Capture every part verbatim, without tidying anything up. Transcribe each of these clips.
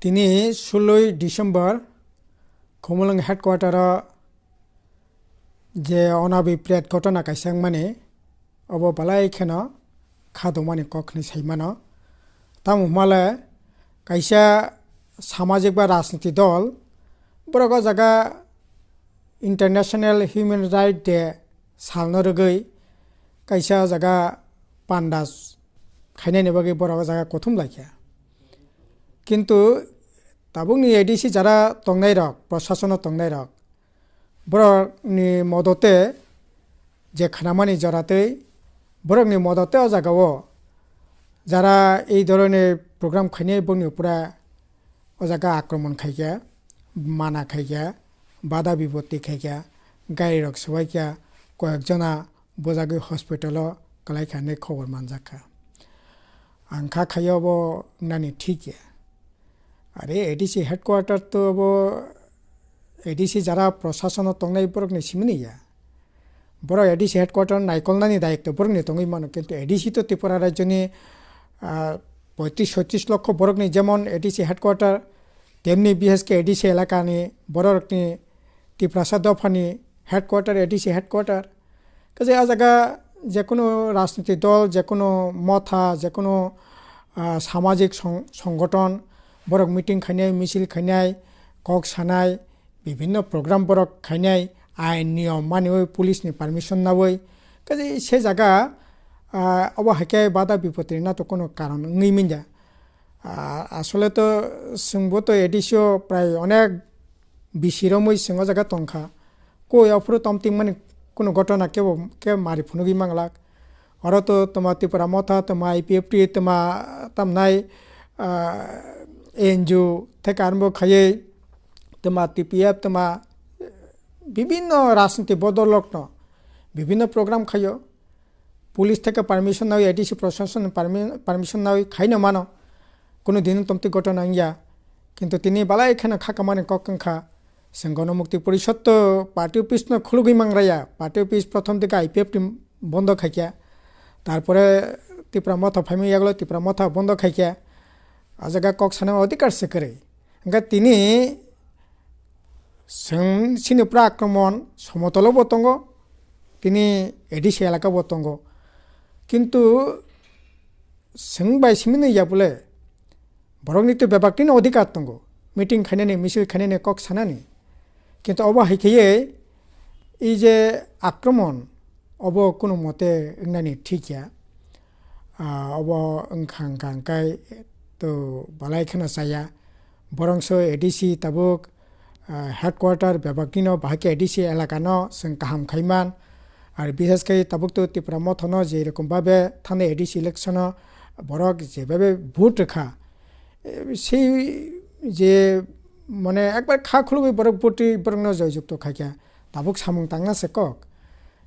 Tini suloi December Khumulwng headquarter o je onabi plate ghotona kaisa wngmani, obo balai kheno kha dongmani kok hwnwi sai mano. Tamo hwnmale kaisa samajik ba rajniti dol borok o jaga International Human Rights Day salno rwgwi kaisa jaga panda khainani bagwi borok o jaga kuthum laikha. Kintu tabukni A D C jara tongnairok, prosasono tongnairok, borokni modote je khnamani joratwi borokni modote o jagao jara ei dhoroner program khainai bongni upora o jaga akromon khaikha, mana khaikha, bada bipotti khaikha, garirok swbaikha, koyekjona bujagwi hospital o kwlaikha hinwi khobor manjakha. Ang kha khaio bo nani thik ya. Are A D C headquarter to bo A D C jara prosasono tongnai borokni simini ya. Borok A D C headquarter naikolnani dayikto borokni tongwi mano, kintu A D C to Tripura rajyoni, ah, poitris soitris lokho borokni jemon A D C headquarter, temni bishesh khe A D C elakani borokni Tiprasa dophani headquarter, A D C headquarter. Kaje a jaga jekunu rajniti dol, jekunu motha, jekunu, ah, samajik song-, songgoton, borok meeting khainai, misil khainai, kok sanai, bibhinno program borok khainai, ain niyom maniwi police ni permission nawi. Kaje se jaga, ah, obo haikhe bada bipotri na to kono karon wngwi manya. Ah, asole to chwngbo to A D C o prai onek bisi romwi chwng o jaga tongkha. Koi aphuru tomtingmani kunu ghotona kebo khe mari phunugwi manglak. Oro to toma Tipra Motha, toma I P F T, toma tamnai, ah, N G O theke arombo khaiwi toma T P F, toma bibhinno rajniti bodolrokno bibhinno program khaio. Police theke permission nawi, A D C proshasonni permi-, permission nawi khaino mano. Kunu dino tomti ghotona wngya. Kintu tini balai kheno kha kamani kok wngkha. Chwng Gonomukti Porishod to party office no khulugwi mangraya. Party office prothom dike I P F T bondo khaikha. Tarpore Tipra Motha phaima yagulo Tipra Motha bondo khaikha. A jaga kok sana odhikar se kwrwi. Hwnkhe tini chwng chini pura akromon somotolo bo tongo, tini A D C elaka bo tongo. Kintu chwng bai simi nw ya bole, borokni to bebak tini odhikar tongo, meeting khainani, misil khainani, kok sanani. Kintu obo hai khaiwi ei je akromon, obo kunu mote wngnani thik ya. Ah, obo wngkha, wngkha, wngkha, to balai kheno chaya. Borongso A D C tabuk, ah, headquarter bebak nino bahai khe A D C elaka no chwng kaham khaiman. Ar bishesh khe tabuk to Tipra Motha no je rokom babe thani A D C election o borok je babe vote rwkha, eh, sei je mane ekbar kha khulugwi borok vote rwi borok no joy jukto khaikha, tabuk samung tangna se kok.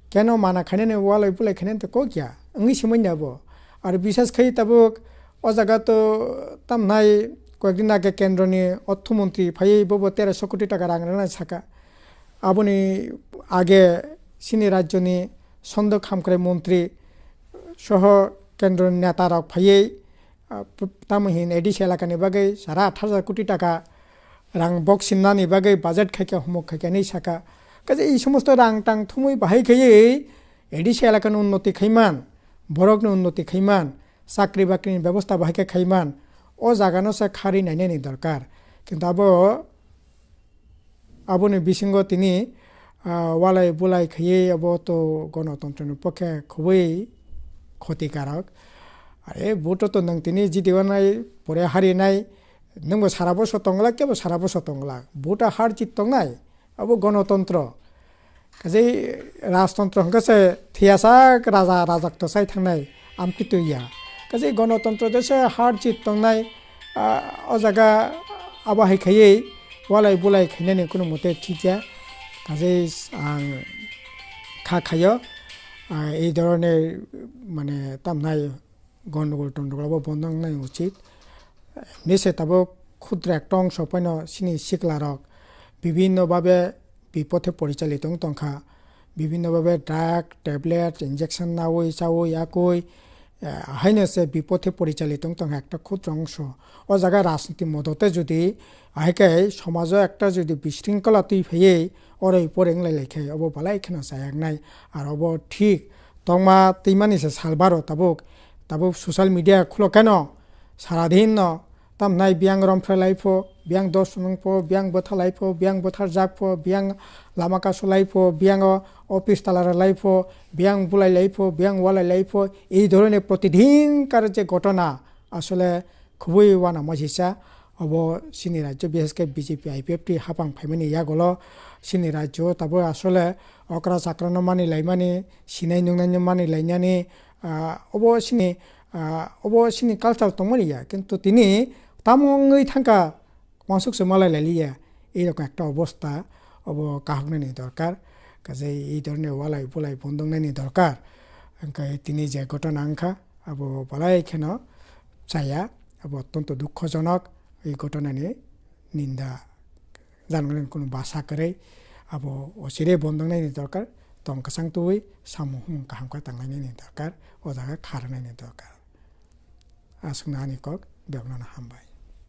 Keno mana khainani walai bulai khainani to kok ya, wngwi se manya bo. Ar bishesh khai tabuk o jaga to tamnai koyekdin age kendroni orthomontri phaiwi bobo teroso koti taka rang rwnai saka. Aboni age chini rajyoni sondok hamkrai montri soho kendroni neta rok phaiwi, ah, tamo hin A D C elakani bagwi sara athar hajar koti taka rang bok simnani bagwi budget khaikha, humuk khaikha hinwi saka. Kaisa ei somosto rang tang thumwi bahai khaiwi A D C elakani unnoti khaiman, borokni unnoti khaiman, chakri bakrini bebosta bahai khe khaiman, o jagano se kharwi nainani dorkar. Kintu abo, aboni bisingo tini, ah, walai bulai khaiwi abo to gonotontroni pokhe khubui khotikarok. Are vote to nwng tini jiti wanai pore harinai, nwngbo sara bosor tongla, kebo sara bosor tongla. Vote har jit tongnai, abo gonotontro. Kaje rajtontro hwnkhe se thwiyasak raja rajak to chai thangnai amtwi twi ya. Kaje gonotontro de se har jit tongnai, ah, o jaga abo hai khaiwi walai bulai khainani kunu mote thik ya. Kaje ang kha khaio, ah, ei dhoroner mane tamnai gondogol tondogol abo bondo wngnai uchit. Emni se tabuk khudra ekta ongso phano chini sikla rok bibhinno bhabe bipothe porichalito wng tongkha. Bibhinno bhabe drug, tablet, injection nawi chawi yakwi haino se bipothe porichalito wng tong kha ekta khudro ongso. O jaga rajniti modote jodi ahai khe somajo ekta jodi bisringkola twi phaiwi oroi poroi wng lai lai khe obo belai kheno chayaknai. Ar obo thik tongma twimani se salbaro tabuk, tabuk social media khulo kheno saradin no tamnai biyang romphre lai pho, biyang dos nung pho, biyang bwtha lai pho, biyang bwthar jak pho, biyang lama kasu lai pho, biyang o office tala rw lai pho, biyang bulai lai pho, biyang walai lai pho, ei dhoroner protidin kar je ghotona asole khubui uanamo sisa. Obo chini rajyo bishesh khe B J P I P F T hapang phaimani yagulo chini rajyo tabuk asole okra chakrano mani laimani, sinai nungnai no mani lainani, ah, obo chini, ah, obo chini culture tongmani ya, kintu tini tamo wngwi thangkha, wansuk se malai lailiya, ei rokni ekta obosta obo kahoknani dorkar, kaje ei dhoroner walai bulai bondongnani dorkar. Hwnkhe tini je ghotona wngkha, abo belai kheno chaya, abo ottonto dukhojonok, ei ghotonani ninda janani kunu basa kwrwi, abo osire bondongnani dorkar, tong kwchang twiwi samung humung kaham khe tanglainani dorkar, o jaga kharnani dorkar. Aswkno ani kok, bebakno hambai.